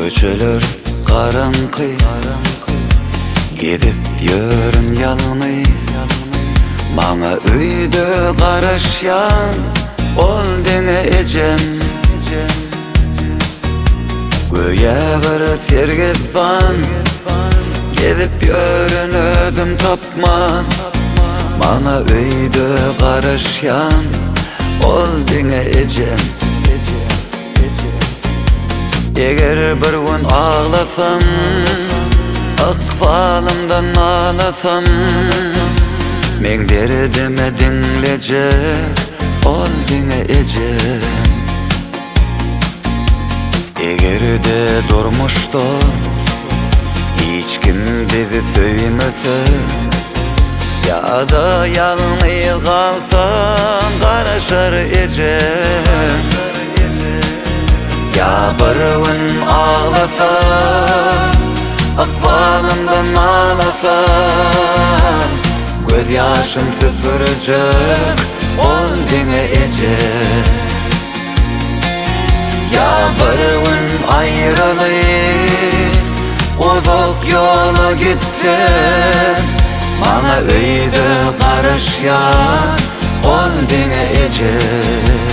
Köçeler garaňky, gezip ýörün ýalňyz. Maňa öýde garaşýan ol diňe ejem. Göýä bir sergezdan, gezip ýörün özüm tapman. Maňa öýde garaşýan ol diňe ejem. Eger bir gün aglasam, Ykbalymdan nalasam, Meň derdimi diňlejek ol diňe ejem. Eger-de durmuşda hiç kim bizi söýmese, Ýa-da ýalňyz galsaň garaşar ejem. Ýa bir gün aglasaň, ykbalymdan nalasaň, Göz ýaşym süpürjek ol diňe ejem. Ýa bir gün aýralyp, uzak ýola gitsem, Maňa öýde garaşýar ol diňe ejem.